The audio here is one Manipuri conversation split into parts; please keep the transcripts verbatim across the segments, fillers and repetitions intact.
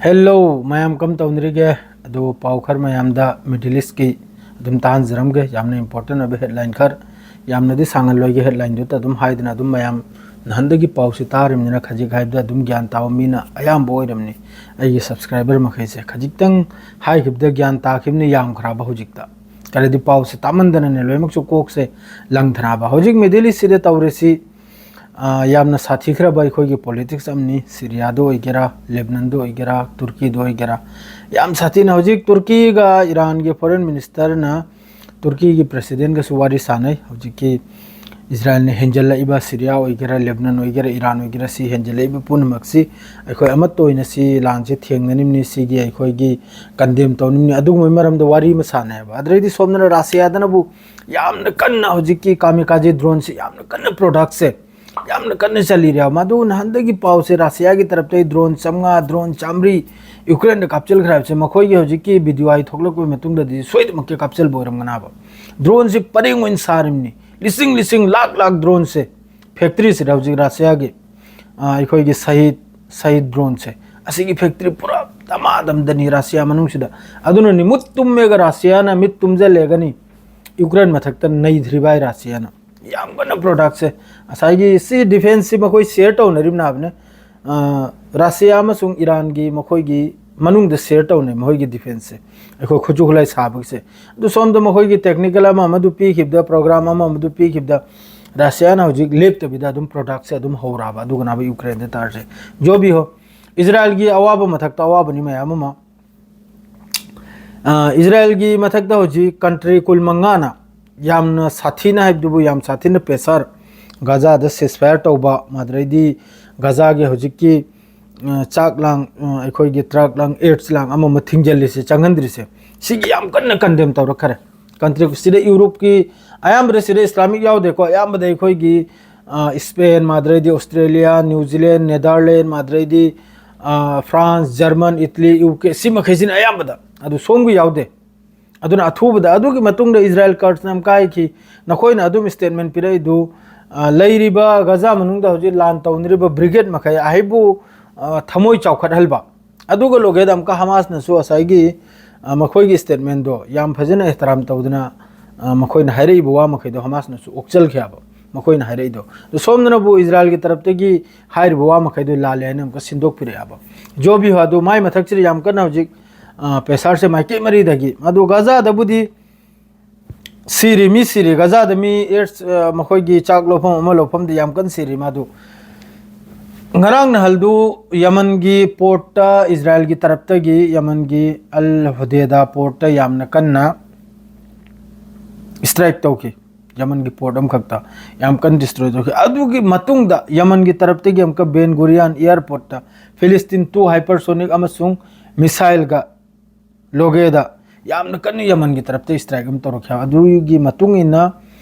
Hello ꯃꯌꯥꯝ, ꯀꯝ ꯇꯧꯅꯔꯤꯒꯦ? ꯑꯗꯨ ꯄꯥꯎ ꯈꯔ ꯃꯌꯥꯝꯗ Middle Eastꯀꯤ ꯑꯗꯨꯝ ꯇꯥꯍꯟꯖꯔꯝꯒꯦ꯫ ꯌꯥꯝꯅ important ꯑꯣꯏꯕ headline ꯈꯔ, ꯌꯥꯝꯅꯗꯤ ꯁꯥꯡꯍꯜꯂꯣꯏꯒꯦ, headlineꯗꯨꯇ ꯑꯗꯨꯝ ꯍꯥꯏꯗꯅ, ꯑꯗꯨꯝ ꯃꯌꯥꯝ ꯅꯍꯥꯟꯗꯒꯤ ꯄꯥꯎꯁꯤ ꯇꯥꯔꯤꯕꯅꯤꯅ ꯈꯖꯤꯛ ꯍꯥꯏꯕꯗ ꯑꯗꯨꯝ ꯒ꯭ꯌꯥꯟ ꯇꯥꯕ ꯃꯤꯅ ꯑꯌꯥꯝꯕ ꯑꯣꯏꯔꯝꯅꯤ꯫ ꯑꯩꯒꯤ subscriber ꯃꯈꯩꯁꯦ ꯈꯖꯤꯛꯇꯪ ꯍꯥꯏꯈꯤꯕꯗ ꯒ꯭ꯌꯥꯟ ꯇꯥꯈꯤꯕꯅꯤ, ꯌꯥꯝꯈ꯭ꯔꯕ ꯍꯧꯖꯤꯛꯇ꯫ ꯀꯔꯤꯗꯤ ꯄꯥꯎꯁꯦ ꯇꯥꯃꯟꯗꯅꯅꯦ ꯂꯣꯏꯅꯃꯛꯁꯨ ꯀꯣꯛꯁꯦ ꯂꯪꯊꯔꯛꯑꯕ꯫ ꯍꯧꯖꯤꯛ Middle Eastꯁꯤꯗ ꯇꯧꯔꯤꯁꯤ ꯑ, ꯌꯥꯝꯅ ꯁꯥꯊꯤꯈ꯭ꯔꯕ ꯑꯩꯈꯣꯏꯒꯤ politics ꯑꯃꯅꯤ꯫ ꯁꯤꯔꯤꯌꯥꯗ ꯑꯣꯏꯒꯦꯔꯥ, ꯂꯦꯕꯅꯟꯗ ꯑꯣꯏꯒꯦꯔꯥ, ꯇꯨꯔꯀꯤꯗ ꯑꯣꯏꯒꯦꯔꯥ, ꯌꯥꯝ ꯁꯥꯊꯤꯅ ꯍꯧꯖꯤꯛ ꯇꯨꯔꯀꯤꯒ ꯏꯔꯥꯟꯒꯤ foreign ministerꯅ ꯇꯨꯔꯀꯤꯒꯤ presidentꯒꯁꯨ ꯋꯥꯔꯤ ꯁꯥꯟꯅꯩ꯫ ꯍꯧꯖꯤꯛꯀꯤ ꯏꯖꯔꯥꯌꯦꯜꯅ ꯍꯦꯟꯖꯜꯂꯛꯏꯕ ꯁꯤꯔꯤꯌꯥ ꯑꯣꯏꯒꯦꯔꯥ, ꯂꯦꯕꯅꯟ ꯑꯣꯏꯒꯦꯔꯥ, ꯏꯔꯥꯟ ꯑꯣꯏꯒꯦꯔꯥ, ꯁꯤ ꯍꯦꯟꯖꯜꯂꯛꯏꯕ ꯄꯨꯝꯅꯃꯛꯁꯤ ꯑꯩꯈꯣꯏ ꯑꯃꯠꯇ ꯑꯣꯏꯅ ꯁꯤ ꯂꯥꯟꯁꯤ ꯊꯦꯡꯅꯅꯤꯡꯕꯅꯤ, ꯁꯤꯒꯤ ꯑꯩꯈꯣꯏꯒꯤ condemn ꯇꯧꯅꯤꯡꯕꯅꯤ, ꯑꯗꯨꯒꯨꯝꯕꯒꯤ ꯃꯔꯝꯗ ꯋꯥꯔꯤ ꯑꯃ ꯁꯥꯟꯅꯩꯑꯕ꯫ ꯑꯗꯨꯗꯩꯗꯤ ꯁꯣꯝꯗꯅ ꯔꯁꯤꯌꯥꯗꯅꯕꯨ ꯌꯥꯝꯅ ꯀꯟꯅ ꯍꯧꯖꯤꯛꯀꯤ kamikaze droneꯁꯦ ꯌꯥꯝꯅ ꯀꯟꯅ productꯁꯦ ꯌꯥꯝꯅ ꯀꯟꯅ ꯆꯜꯂꯤꯔꯦ꯫ ꯃꯗꯨ ꯅꯍꯥꯟꯗꯒꯤ ꯄꯥꯎꯁꯦ ꯔꯁꯤꯌꯥꯒꯤ ꯇꯔꯞꯇꯒꯤ drone ꯆꯥꯝꯃꯉꯥ, drone ꯆꯥꯝꯃꯔꯤ ꯌꯨꯀ꯭ꯔꯦꯟꯗ ꯀꯥꯞꯆꯤꯟꯈ꯭ꯔꯦ ꯍꯥꯏꯕꯁꯦ ꯃꯈꯣꯏꯒꯤ ꯍꯧꯖꯤꯛꯀꯤ video ꯍꯥꯏ ꯊꯣꯛꯂꯛꯄꯒꯤ ꯃꯇꯨꯡꯗꯗꯤ ꯁꯣꯏꯗꯃꯛꯀꯤ ꯀꯥꯞꯆꯤꯟꯕ ꯑꯣꯏꯔꯝꯒꯅꯥꯕ꯫ Droneꯁꯦ ꯄꯔꯦꯡ ꯑꯣꯏꯅ ꯁꯥꯔꯤꯕꯅꯤ, ꯂꯤꯁꯤꯡ ꯂꯤꯁꯤꯡ, ꯂꯥꯛ ꯂꯥꯛ droneꯁꯦ factoryꯁꯤꯗ ꯍꯧꯖꯤꯛ ꯔꯁꯤꯌꯥꯒꯤ, ꯑ, ꯑꯩꯈꯣꯏꯒꯤ ꯁꯍꯤꯗ, ꯁꯍꯤꯗ droneꯁꯦ, ꯑꯁꯤꯒꯤ factory ꯄꯨꯔꯥ ꯗꯃꯥꯗꯝꯗꯅꯤ ꯔꯁꯤꯌꯥ ꯃꯅꯨꯡꯁꯤꯗ꯫ ꯑꯗꯨꯅꯅꯤ ꯃꯨꯠ ꯇꯨꯝꯃꯦꯒ ꯔꯁꯤꯌꯥꯅ ꯃꯤꯠ ꯇꯨꯝꯖꯜꯂꯦꯒꯅꯤ ꯌꯨꯀ꯭ꯔꯦꯟ ꯃꯊꯛꯇ ꯅꯩꯊ꯭ꯔꯤꯕ ꯍꯥꯏ ꯔꯁꯤꯌꯥꯅ꯫ ꯌꯥꯝ ꯀꯟꯅ productꯁꯦ ꯉꯁꯥꯏꯒꯤ ꯁꯤ defenceꯁꯤ ꯃꯈꯣꯏ share ꯇꯧꯅꯔꯤꯕꯅ ꯍꯥꯏꯕꯅꯦ꯫ ꯑ, ꯔꯁꯤꯌꯥ ꯑꯃꯁꯨꯡ ꯏꯔꯥꯟꯒꯤ ꯃꯈꯣꯏꯒꯤ ꯃꯅꯨꯡꯗ share ꯇꯧꯅꯩ ꯃꯈꯣꯏꯒꯤ defenceꯁꯦ, ꯑꯩꯈꯣꯏ ꯈꯨꯠꯁꯨ ꯈꯨꯠꯂꯥꯏ ꯁꯥꯕꯒꯤꯁꯦ꯫ ꯑꯗꯨ ꯁꯣꯝꯗ ꯃꯈꯣꯏꯒꯤ technical ꯑꯃ ꯑꯃꯗꯨ ꯄꯤꯈꯤꯕꯗ, program ꯑꯃ ꯑꯃꯗꯨ ꯄꯤꯈꯤꯕꯗ, ꯔꯁꯤꯌꯥꯅ ꯍꯧꯖꯤꯛ ꯂꯦꯞꯇꯕꯤꯗ ꯑꯗꯨꯝ productꯁꯦ ꯑꯗꯨꯝ ꯍꯧꯔꯛꯑꯕ꯫ ꯑꯗꯨꯒꯅꯕ ꯌꯨꯀ꯭ꯔꯦꯟꯗ ꯇꯥꯔꯁꯦ꯫ ꯖꯣꯕꯤ ꯍꯣ, ꯏꯖꯔꯥꯌꯦꯜꯒꯤ ꯑꯋꯥꯕ ꯃꯊꯛꯇ ꯑꯋꯥꯕꯅꯤ ꯃꯌꯥꯝ ꯑꯃ꯫ ꯑ, ꯏꯖꯔꯥꯌꯦꯜꯒꯤ ꯃꯊꯛꯇ ꯍꯧꯖꯤꯛ country ꯀꯨꯟꯃꯉꯥꯅ ꯌꯥꯝꯅ ꯁꯥꯊꯤꯅ ꯍꯥꯏꯕꯗꯨꯕꯨ ꯌꯥꯝ ꯁꯥꯊꯤꯅ pressure ꯒꯥꯖꯥꯗ ceasefire ꯇꯧꯕ, ꯃꯗꯨꯗꯩꯗꯤ ꯒꯥꯖꯥꯒꯤ ꯍꯧꯖꯤꯛꯀꯤ, ꯑ, ꯆꯥꯛ ꯂꯥꯡ, ꯑ, ꯑꯩꯈꯣꯏꯒꯤ truck ꯂꯥꯡ, aid ꯂꯥꯡ ꯑꯃ ꯑꯃ ꯊꯤꯡꯖꯤꯜꯂꯤꯁꯦ, ꯆꯪꯍꯟꯗ꯭ꯔꯤꯁꯦ, ꯁꯤꯒꯤ ꯌꯥꯝ ꯀꯟꯅ condemn ꯇꯧꯔꯛꯈ꯭ꯔꯦ꯫ Country ꯁꯤꯗ ꯌꯨꯔꯣꯞꯀꯤ ꯑꯌꯥꯝꯕꯗ ꯁꯤꯗ Islamic ꯌꯥꯎꯗꯦꯀꯣ, ꯑꯌꯥꯝꯕꯗ ꯑꯩꯈꯣꯏꯒꯤ, ꯑ, ꯁ꯭ꯄꯦꯟ, ꯃꯥꯗ꯭ꯔꯩꯗꯤ ꯑꯣꯁꯇ꯭ꯔꯦꯂꯤꯌꯥ, ꯅ꯭ꯌꯨ ꯖꯤꯂꯦꯟ, ꯅꯦꯗꯔꯂꯦꯟ, ꯃꯥꯗ꯭ꯔꯩꯗꯤ, ꯑ, France, German, Italy, U K, ꯁꯤ ꯃꯈꯩꯁꯤꯅ ꯑꯌꯥꯝꯕꯗ, ꯑꯗꯨ ꯁꯣꯝꯒꯤ ꯌꯥꯎꯗꯦ꯫ ꯑꯗꯨꯅ ꯑꯊꯨꯕꯗ ꯑꯗꯨꯒꯤ ꯃꯇꯨꯡꯗ ꯏꯖꯔꯥꯌꯦꯜ ꯀꯔꯁꯅ ꯑꯃ ꯀꯥꯏꯈꯤ꯫ ꯅꯈꯣꯏꯅ ꯑꯗꯨꯝ statement ꯄꯤꯔꯛꯏꯗꯨ, ꯑ, ꯂꯩꯔꯤꯕ ꯒꯖꯥ ꯃꯅꯨꯡꯗ ꯍꯧꯖꯤꯛ ꯂꯥꯟ ꯇꯧꯅꯔꯤꯕ brigade ꯃꯈꯩ ꯑꯍꯩꯕꯨ, ꯑ, ꯊꯃꯣꯏ ꯆꯥꯎꯈꯠꯍꯜꯕ꯫ ꯑꯗꯨꯒ ꯂꯣꯏꯒꯦꯗ ꯑꯃꯨꯛꯀ ꯍꯃꯥꯁꯅꯁꯨ ꯉꯁꯥꯏꯒꯤ, ꯑ, ꯃꯈꯣꯏꯒꯤ statement ꯗꯣ ꯌꯥꯝ ꯐꯖꯅ ꯑꯦꯍꯇꯔꯥꯝ ꯇꯧꯗꯅ, ꯑ, ꯃꯈꯣꯏꯅ ꯍꯥꯏꯔꯛꯏꯕ ꯋꯥ ꯃꯈꯩꯗꯣ ꯍꯃꯥꯁꯅꯁꯨ ꯑꯣꯛꯆꯜꯈꯤꯕ ꯃꯈꯣꯏꯅ ꯍꯥꯏꯔꯛꯏꯗꯣ꯫ ꯑꯗꯣ ꯁꯣꯝꯗꯅꯕꯨ ꯏꯖꯔꯥꯏꯜꯒꯤ ꯇꯔꯞꯇꯒꯤ ꯍꯥꯏꯔꯤꯕ ꯋꯥ ꯃꯈꯩꯗꯣ ꯂꯥꯜꯂꯦ ꯍꯥꯏꯅ ꯑꯃꯨꯛꯀ ꯁꯤꯟꯗꯣꯛꯄꯤꯔꯛꯑꯦꯕ꯫ ꯖꯣ ꯕꯤꯍꯥꯗꯨ ꯃꯥꯏ ꯃꯊꯛꯁꯤꯗ ꯌꯥꯝ ꯀꯟꯅ ꯍꯧꯖꯤꯛ, ꯑ, pressure ꯁꯦ ꯃꯥꯏꯀꯩ ꯃꯔꯤꯗꯒꯤ, ꯑꯗꯨ ꯒꯥꯖꯥꯗꯕꯨꯗꯤ ꯁꯤꯔꯤ, ꯃꯤ ꯁꯤꯔꯤ꯫ ꯒꯥꯖꯥꯗ ꯃꯤ air, ꯑ, ꯃꯈꯣꯏꯒꯤ ꯆꯥꯛ ꯂꯧꯐꯝ ꯑꯃ ꯂꯧꯐꯝꯗ ꯌꯥꯝ ꯀꯟꯅ ꯁꯤꯔꯤ ꯃꯥꯗꯨ꯫ ꯉꯔꯥꯡ ꯅꯍꯥꯜꯗꯨ ꯌꯃꯟꯒꯤ ꯄꯣꯔꯠꯇ ꯏꯖꯔꯥꯏꯜꯒꯤ ꯇꯔꯞꯇꯒꯤ ꯌꯃꯟꯒꯤ ꯑꯜ ꯍꯨꯗꯦꯗꯥ ꯄꯣꯔꯠꯇ ꯌꯥꯝꯅ ꯀꯟꯅ strike ꯇꯧꯈꯤ꯫ ꯌꯃꯟꯒꯤ ꯄꯣꯔꯠ ꯑꯃꯈꯛꯇ ꯌꯥꯝ ꯀꯟꯅ destroy ꯇꯧꯈꯤ꯫ ꯑꯗꯨꯒꯤ ꯃꯇꯨꯡꯗ ꯌꯃꯟꯒꯤ ꯇꯔꯞꯇꯒꯤ ꯑꯃꯨꯛꯀ ꯕꯦꯟ ꯒꯨꯔꯤꯌꯥꯟ airport ꯇ Philistine two hypersonic ꯑꯃꯁꯨꯡ missile ꯒ ꯂꯣꯒꯦꯗ ꯌꯥꯝꯅ ꯀꯟꯅ ꯌꯃꯟꯒꯤ ꯇꯔꯞꯇ strike ꯑꯃ ꯇꯧꯔꯛꯈꯤ꯫ ꯑꯗꯨꯒꯤ ꯃꯇꯨꯡ ꯏꯟꯅ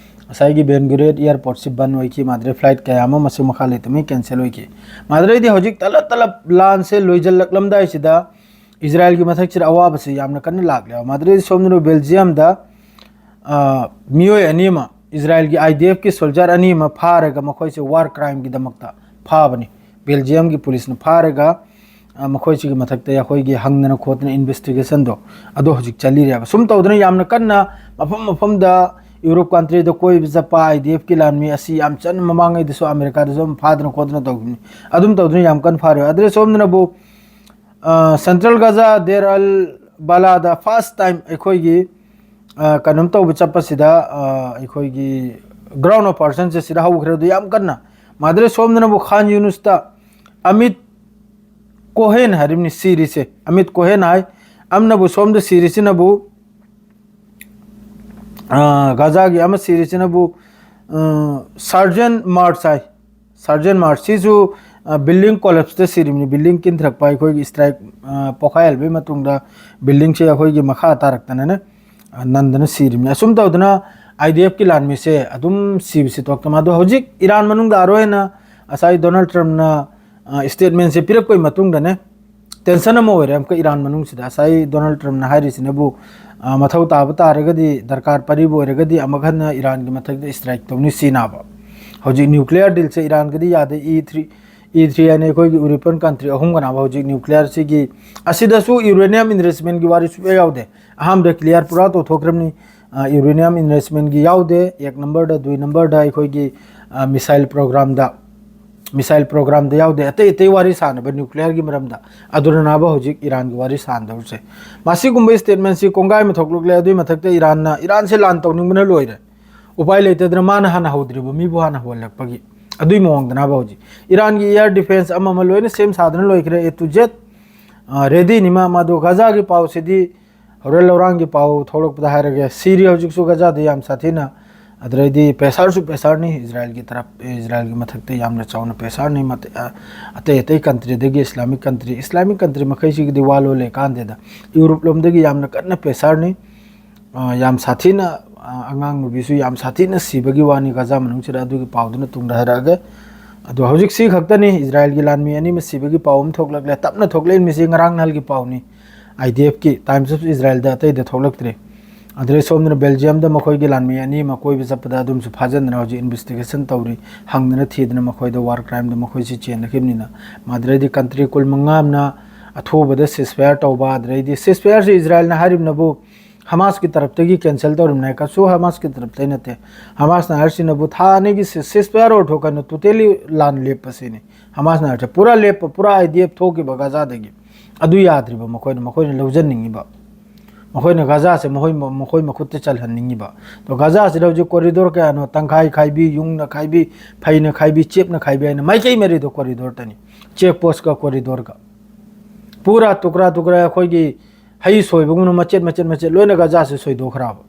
ꯉꯁꯥꯏꯒꯤ ꯕꯦꯟ ꯒꯨꯔꯤꯌꯟ airport ꯁꯤ ꯕꯟ ꯑꯣꯏꯈꯤ꯫ ꯃꯥꯗ꯭ꯔꯦ flight ꯀꯌꯥ ꯑꯃ ꯃꯁꯤ ꯃꯈꯥ ꯂꯩꯇꯕꯅ cancel ꯑꯣꯏꯈꯤ꯫ ꯃꯥꯗ꯭ꯔꯦꯗꯤ ꯍꯧꯖꯤꯛ ꯇꯂꯞ ꯇꯂꯞ ꯂꯥꯟꯁꯦ ꯂꯣꯏꯖꯜꯂꯛꯂꯝꯗꯥꯏꯁꯤꯗ ꯏꯖꯔꯥꯏꯜꯒꯤ ꯃꯊꯛꯁꯤꯗ ꯑꯋꯥꯕꯁꯤ ꯌꯥꯝꯅ ꯀꯟꯅ ꯂꯥꯛꯂꯦ꯫ ꯃꯥꯗ꯭ꯔꯦꯗꯤ ꯁꯣꯝꯗꯅ ꯕꯦꯜꯖꯤꯌꯝꯗ, ꯑ, ꯃꯤꯑꯣꯏ ꯑꯅꯤ ꯑꯃ, ꯏꯖꯔꯥꯏꯜꯒꯤ I D F ꯀꯤ soldier ꯑꯅꯤ ꯑꯃ ꯐꯥꯔꯒ ꯃꯈꯣꯏꯁꯦ war crime ꯒꯤꯗꯃꯛꯇ ꯐꯥꯕꯅꯤ꯫ ꯕꯦꯜꯖꯤꯌꯝꯒꯤ ꯄꯨꯂꯤꯁꯅ ꯐꯥꯔꯒ, ꯑ, ꯃꯈꯣꯏꯁꯤꯒꯤ ꯃꯊꯛꯇ ꯑꯩꯈꯣꯏꯒꯤ ꯍꯪꯗꯅ ꯈꯣꯠꯇꯅ investigation ꯗꯣ ꯑꯗꯣ ꯍꯧꯖꯤꯛ ꯆꯠꯂꯤꯔꯦꯕ꯫ ꯁꯨꯝ ꯇꯧꯗꯅ ꯌꯥꯝꯅ ꯀꯟꯅ ꯃꯐꯝ ꯃꯐꯝꯗ Europe country ꯗ ꯀꯣꯏꯕ ꯆꯠꯄ I D F ꯀꯤ ꯂꯥꯟꯃꯤ ꯑꯁꯤ ꯌꯥꯝ ꯆꯟꯅ ꯃꯃꯥꯡꯉꯩꯗꯁꯨ ꯑꯃꯦꯔꯤꯀꯥꯗꯁꯨ ꯑꯗꯨꯝ ꯐꯥꯗꯅ ꯈꯣꯠꯇꯅ ꯇꯧꯈꯤꯕꯅꯤ꯫ ꯑꯗꯨꯝ ꯇꯧꯗꯅ ꯌꯥꯝ ꯀꯟꯅ ꯐꯥꯔꯦ꯫ ꯑꯗꯨꯅ ꯁꯣꯝꯗꯅꯕꯨ, ꯑ, Central Gaza Deir al-Balah ꯗ first time ꯑꯩꯈꯣꯏꯒꯤ, ꯑ, ꯀꯩꯅꯣꯝ ꯇꯧꯕ ꯆꯠꯄꯁꯤꯗ, ꯑ, ꯑꯩꯈꯣꯏꯒꯤ ground operation ꯁꯦ ꯁꯤꯗ ꯍꯧꯈ꯭ꯔꯦ꯫ ꯑꯗꯨ ꯌꯥꯝ ꯀꯟꯅ ꯃꯥꯗ꯭ꯔꯦ ꯁꯣꯝꯗꯅꯕꯨ ꯈꯥꯟ ꯌꯨꯅꯨꯁꯇ ꯑꯃꯤꯠ ꯀꯣꯍꯦꯟ ꯍꯥꯏꯔꯤꯕꯅꯤ ꯁꯤꯔꯤꯁꯦ꯫ ꯑꯃꯤꯠ ꯀꯣꯍꯦꯟ ꯍꯥꯏ꯫ ꯑꯃꯅꯕꯨ ꯁꯣꯝꯗ ꯁꯤꯔꯤꯁꯤꯅꯕꯨ, ꯑ, ꯒꯥꯖꯥꯒꯤ ꯑꯃ ꯁꯤꯔꯤꯁꯤꯅꯕꯨ, ꯑ, Sergeant Marsh ꯍꯥꯏ꯫ Sergeant Marsh ꯁꯤꯁꯨ, ꯑ, building collapse ꯇ ꯁꯤꯔꯤꯕꯅꯤ꯫ Building ꯀꯤꯟꯊꯔꯛꯄ ꯑꯩꯈꯣꯏꯒꯤ strike, ꯑ, ꯄꯣꯈꯥꯏꯍꯜꯕꯒꯤ ꯃꯇꯨꯡꯗ building ꯁꯦ ꯑꯩꯈꯣꯏꯒꯤ ꯃꯈꯥ ꯇꯥꯔꯛꯇꯅꯅꯦ, ꯑ, ꯅꯟꯗꯅ ꯁꯤꯔꯤꯕꯅꯤ꯫ ꯑꯁꯨꯝ ꯇꯧꯗꯅ I D F ꯀꯤ ꯂꯥꯟꯃꯤꯁꯦ ꯑꯗꯨꯝ ꯁꯤꯕꯁꯤ ꯇꯣꯛꯇꯦ꯫ ꯃꯥꯗꯣ ꯍꯧꯖꯤꯛ ꯏꯔꯥꯟ ꯃꯅꯨꯡꯗ ꯑꯔꯣꯏꯅ ꯉꯁꯥꯏ ꯗꯣꯅꯥꯜꯗ ꯇ꯭ꯔꯝꯞꯅ, ꯑ, statement ꯁꯦ ꯄꯤꯔꯛꯄꯒꯤ ꯃꯇꯨꯡꯗꯅꯦ, tension ꯑꯃ ꯑꯣꯏꯔꯦ ꯑꯃꯨꯛꯀ ꯏꯔꯥꯟ ꯃꯅꯨꯡꯁꯤꯗ꯫ ꯉꯁꯥꯏ ꯗꯣꯅꯥꯜꯗ ꯇ꯭ꯔꯝꯞꯅ ꯍꯥꯏꯔꯤꯁꯤꯅꯕꯨ, ꯑ, ꯃꯊꯧ ꯇꯥꯕ ꯇꯥꯔꯒꯗꯤ, ꯗꯔꯀꯥꯔ ꯄꯥꯔꯤꯕ ꯑꯣꯏꯔꯒꯗꯤ ꯑꯃꯨꯛ ꯍꯟꯅ ꯏꯔꯥꯟꯒꯤ ꯃꯊꯛꯇ strike ꯇꯧꯅꯤ ꯁꯤꯅꯥꯕ꯫ ꯍꯧꯖꯤꯛ nuclear deal ꯁꯦ ꯏꯔꯥꯟꯒꯗꯤ ꯌꯥꯗꯦ, E three, ꯏ ꯊ꯭ꯔꯤ ꯍꯥꯏꯅ ꯑꯩꯈꯣꯏꯒꯤ ꯌꯨꯔꯣꯄꯤꯌꯟ ꯀꯟꯇ꯭ꯔꯤ ꯑꯍꯨꯝ ꯀꯅꯥꯕ ꯍꯧꯖꯤꯛ ꯅ꯭ꯌꯨꯀ꯭ꯂꯤꯌꯔꯁꯤꯒꯤ, ꯑꯁꯤꯗꯁꯨ ꯌꯨꯔꯦꯅꯤꯌꯝ ꯏꯟꯔꯤꯆꯃꯦꯟꯒꯤ ꯋꯥꯔꯤ ꯁꯨꯛꯌꯥ ꯌꯥꯎꯗꯦ꯫ ꯑꯍꯥꯟꯕꯗ ꯀ꯭ꯂꯤꯌꯥꯔ ꯄꯨꯔꯥ ꯇꯧꯊꯣꯛꯈ꯭ꯔꯕꯅꯤ꯫ ꯑ, ꯌꯨꯔꯦꯅꯤꯌꯝ ꯏꯟꯔꯤꯆꯃꯦꯟꯒꯤ ꯌꯥꯎꯗꯦ꯫ ꯑꯦꯛ ꯅꯝꯕꯔꯗ, ꯗꯨꯏ ꯅꯝꯕꯔꯗ ꯑꯩꯈꯣꯏꯒꯤ, ꯑ, ꯃꯤꯁꯥꯏꯜ ꯄ꯭ꯔꯣꯒ꯭ꯔꯥꯝꯗ, ꯃꯤꯁꯥꯏꯜ ꯄ꯭ꯔꯣꯒ꯭ꯔꯥꯝꯗ ꯌꯥꯎꯗꯦ꯫ ꯑꯇꯩ ꯑꯇꯩ ꯋꯥꯔꯤ ꯁꯥꯟꯅꯕ ꯅ꯭ꯌꯨꯀ꯭ꯂꯤꯌꯔꯒꯤ ꯃꯔꯝꯗ, ꯑꯗꯨꯅ ꯅꯥꯕ ꯍꯧꯖꯤꯛ ꯏꯔꯥꯟꯒꯤ ꯋꯥꯔꯤ ꯁꯥꯟꯅꯗꯧꯔꯤꯁꯦ꯫ ꯃꯁꯤꯒꯨꯝꯕ ꯁ꯭ꯇꯦꯠꯃꯦꯟꯁꯤ ꯀꯣꯡꯒꯥꯏ ꯑꯃ ꯊꯣꯛꯂꯛꯂꯦ꯫ ꯑꯗꯨꯏ ꯃꯊꯛꯇ ꯏꯔꯥꯟꯅ, ꯏꯔꯥꯟꯁꯦ ꯂꯥꯟ ꯇꯧꯅꯤꯡꯕꯅ ꯂꯣꯏꯔꯦ꯫ ꯎꯄꯥꯏ ꯂꯩꯇꯗꯅ ꯃꯥꯅ ꯍꯥꯟꯅ ꯍꯧꯗ꯭ꯔꯤꯕ ꯃꯤꯕꯨ ꯍꯥꯟꯅ ꯍꯧꯍꯜꯂꯛꯄꯒꯤ, ꯑꯗꯨꯏ ꯃꯑꯣꯡꯗꯅꯕ ꯍꯧꯖꯤꯛ ꯏꯔꯥꯟꯒꯤ ꯑꯦꯌꯔ ꯗꯤꯐꯦꯟꯁ ꯑꯃ ꯑꯃ ꯂꯣꯏꯅ ꯁꯦꯝ ꯁꯥꯗꯅ ꯂꯣꯏꯈ꯭ꯔꯦ, ꯑꯦ ꯇꯨ ꯖꯦꯠ꯫ ꯑ, ꯔꯦꯗꯤꯅꯤ ꯃꯥ꯫ ꯃꯥꯗꯣ ꯒꯖꯥꯒꯤ ꯄꯥꯎꯁꯤꯗꯤ ꯍꯣꯔꯦꯟ ꯂꯧꯔꯥꯡꯒꯤ ꯄꯥꯎ ꯊꯣꯛꯂꯛꯄꯗ ꯍꯥꯏꯔꯒꯦ꯫ ꯁꯤꯔꯤ ꯍꯧꯖꯤꯛꯁꯨ ꯒꯖꯥꯗ ꯌꯥꯝ ꯁꯥꯊꯤꯅ, ꯑꯗꯨꯗꯩꯗꯤ ꯄ꯭ꯔꯦꯁꯔꯁꯨ ꯄ꯭ꯔꯦꯁꯔꯅꯤ ꯏꯖꯔꯥꯌꯦꯜꯒꯤ ꯇꯔꯞ, ꯏꯖꯔꯥꯌꯦꯜꯒꯤ ꯃꯊꯛꯇ ꯌꯥꯝꯅ ꯆꯥꯎꯅ ꯄ꯭ꯔꯦꯁꯔꯅꯤ꯫ ꯃꯇ-, ꯑ, ꯑꯇꯩ ꯑꯇꯩ ꯀꯟꯇ꯭ꯔꯤꯗꯒꯤ ꯏꯁꯂꯥꯃꯤꯛ ꯀꯟꯇ꯭ꯔꯤ, ꯏꯁꯂꯥꯃꯤꯛ ꯀꯟꯇ꯭ꯔꯤ ꯃꯈꯩꯁꯤꯒꯤꯗꯤ ꯋꯥ ꯂꯣꯜꯂꯦ ꯀꯥꯟꯗꯦꯗ꯫ ꯌꯨꯔꯣꯞ ꯂꯣꯝꯗꯒꯤ ꯌꯥꯝꯅ ꯀꯟꯅ ꯄ꯭ꯔꯦꯁꯔꯅꯤ꯫ ꯑ, ꯌꯥꯝ ꯁꯥꯊꯤꯅ, ꯑ, ꯑꯉꯥꯡ ꯅꯨꯕꯤꯁꯨ ꯌꯥꯝ ꯁꯥꯊꯤꯅ ꯁꯤꯕꯒꯤ ꯋꯥꯅꯤ ꯒꯖꯥ ꯃꯅꯨꯡꯁꯤꯗ꯫ ꯑꯗꯨꯒꯤ ꯄꯥꯎꯗꯨꯅ ꯇꯨꯡꯗ ꯍꯥꯏꯔꯛꯑꯒꯦ꯫ ꯑꯗꯣ ꯍꯧꯖꯤꯛ ꯁꯤ ꯈꯛꯇꯅꯤ ꯏꯖꯔꯥꯌꯦꯜꯒꯤ ꯂꯥꯟꯃꯤ ꯑꯅꯤ ꯑꯃ ꯁꯤꯕꯒꯤ ꯄꯥꯎ ꯑꯃ ꯊꯣꯛꯂꯛꯂꯦ꯫ ꯇꯞꯅ ꯊꯣꯛꯂꯛꯏ ꯃꯤꯁꯤ ꯉꯔꯥꯡ ꯅꯍꯥꯜꯒꯤ ꯄꯥꯎꯅꯤ꯫ ꯑꯥꯏ ꯗꯤ ꯑꯦꯐꯀꯤ, ꯇꯥꯏꯝꯁ ꯑꯣꯐ ꯏꯖꯔꯥꯌꯦꯜꯗ, ꯑꯇꯩꯗ ꯊꯣꯛꯂꯛꯇ꯭ꯔꯦ꯫ ꯑꯗꯨꯗꯩ ꯁꯣꯝꯗꯅ ꯕꯦꯜꯖꯤꯌꯝꯗ ꯃꯈꯣꯏꯒꯤ ꯂꯥꯟꯃꯤ ꯑꯅꯤ ꯑꯃ ꯀꯣꯏꯕ ꯆꯠꯄꯗ ꯑꯗꯨꯝꯁꯨ ꯐꯥꯖꯤꯟꯗꯅ ꯍꯧꯖꯤꯛ ꯏꯟꯚꯦꯁꯇꯤꯒꯦꯁꯟ ꯇꯧꯔꯤ, ꯍꯪꯗꯅ ꯊꯤꯗꯅ ꯃꯈꯣꯏꯗ ꯋꯥꯔ ꯀ꯭ꯔꯥꯏꯝꯗ ꯃꯈꯣꯏꯁꯤ ꯆꯦꯟꯅꯈꯤꯕꯅꯤꯅ꯫ ꯑꯗꯨꯗꯩꯗꯤ ꯀꯟꯇ꯭ꯔꯤ ꯀꯨꯟ ꯃꯉꯥ ꯑꯃꯅ ꯑꯊꯨꯕꯗ ꯁꯤꯁꯐꯥꯌꯔ ꯇꯧꯕ, ꯑꯗꯨꯗꯩꯗꯤ ꯁꯤꯁꯐꯥꯌꯔꯁꯤ ꯏꯖꯔꯥꯌꯦꯜꯅ ꯍꯥꯏꯔꯤꯕꯅꯕꯨ ꯍꯃꯥꯁꯀꯤ ꯇꯔꯞꯇꯒꯤ ꯀꯦꯟꯁꯦꯜ ꯇꯧꯔꯤꯕꯅꯦ, ꯀꯩꯁꯨ ꯍꯃꯥꯁꯀꯤ ꯇꯔꯞꯇꯒꯤ ꯅꯠꯇꯦ꯫ ꯍꯃꯥꯁꯅ ꯍꯥꯏꯔꯤꯁꯤꯅꯕꯨ ꯊꯥ ꯑꯅꯤꯒꯤ ꯁꯤ-, ꯁꯤꯁꯐꯥꯌꯔ ꯑꯣꯏꯔꯊꯣꯛꯀꯅꯨ, ꯇꯣꯇꯦꯂꯤ ꯂꯥꯟ ꯂꯦꯞꯄꯁꯤꯅꯤ꯫ ꯍꯃꯥꯁꯅ ꯍꯥꯏꯔꯤꯁꯦ ꯄꯨꯔꯥ ꯂꯦꯞꯄ, ꯄꯨꯔꯥ ꯑꯥꯏ ꯗꯤ ꯑꯦꯐ ꯊꯣꯛꯈꯤꯕ ꯒꯖꯥꯗꯒꯤ꯫ ꯑꯗꯨ ꯌꯥꯗ꯭ꯔꯤꯕ ꯃꯈꯣꯏꯅ, ꯃꯈꯣꯏꯅ ꯂꯧꯖꯅꯤꯡꯉꯤꯕ꯫ ꯃꯈꯣꯏꯅ ꯒꯖꯥꯁꯦ ꯃꯈꯣꯏ, ꯃꯈꯣꯏ ꯃꯈꯨꯠꯇ ꯆꯜꯍꯟꯅꯤꯡꯉꯤꯕ꯫ ꯑꯗꯣ ꯒꯖꯥꯁꯤꯗ ꯍꯧꯖꯤꯛ ꯀꯣꯔꯤꯗꯣꯔ ꯀꯌꯥꯅꯣ? ꯇꯪꯈꯥꯏ ꯈꯥꯏꯕꯤ, ꯌꯨꯡꯅ ꯈꯥꯏꯕꯤ, ꯐꯩꯅ ꯈꯥꯏꯕꯤ, ꯆꯦꯞꯅ ꯈꯥꯏꯕꯤ ꯍꯥꯏꯅ ꯃꯥꯏꯀꯩ ꯃꯔꯤꯗꯣ ꯀꯣꯔꯤꯗꯣꯔꯇꯅꯤ꯫ ꯆꯦꯛ ꯄꯣꯁꯀ ꯀꯣꯔꯤꯗꯣꯔꯒ꯫ ꯄꯨꯔꯥ ꯇꯨꯀ꯭ꯔꯥ ꯇꯨꯀ꯭ꯔꯥ ꯑꯩꯈꯣꯏꯒꯤ ꯍꯩ ꯁꯣꯏꯕꯒꯨꯝꯅ ꯃꯆꯦꯠ ꯃꯆꯦꯠ ꯃꯆꯦꯠ ꯂꯣꯏꯅ ꯒꯖꯥꯁꯦ ꯁꯣꯏꯗꯣꯛꯈ꯭ꯔꯕ꯫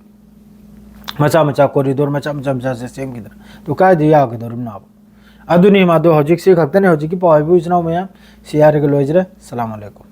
ꯃꯆꯥ ꯃꯆꯥ ꯀꯣꯔꯤꯗꯣꯔ ꯃꯆꯥ ꯃꯆꯥ ꯃꯆꯥꯁꯦ ꯁꯦꯝꯈꯤꯗꯅ꯫ ꯑꯗꯨ ꯀꯥꯏꯗ ꯌꯥꯒꯗꯧꯔꯤꯕꯅꯣꯕ? ꯑꯗꯨꯅꯤ ꯃꯥꯗꯣ ꯍꯧꯖꯤꯛꯁꯤ ꯈꯛꯇꯅꯤ ꯍꯧꯖꯤꯛꯀꯤ ꯄꯥꯎ ꯍꯥꯏꯕꯨ ꯏꯆꯤꯟ ꯏꯅꯥꯎ ꯃꯌꯥꯝ꯫ ꯁꯤ ꯍꯥꯏꯔꯒ ꯂꯣꯏꯖꯔꯦ꯫ ꯁꯂꯥꯝ ꯑꯂꯩꯀꯨꯝ꯫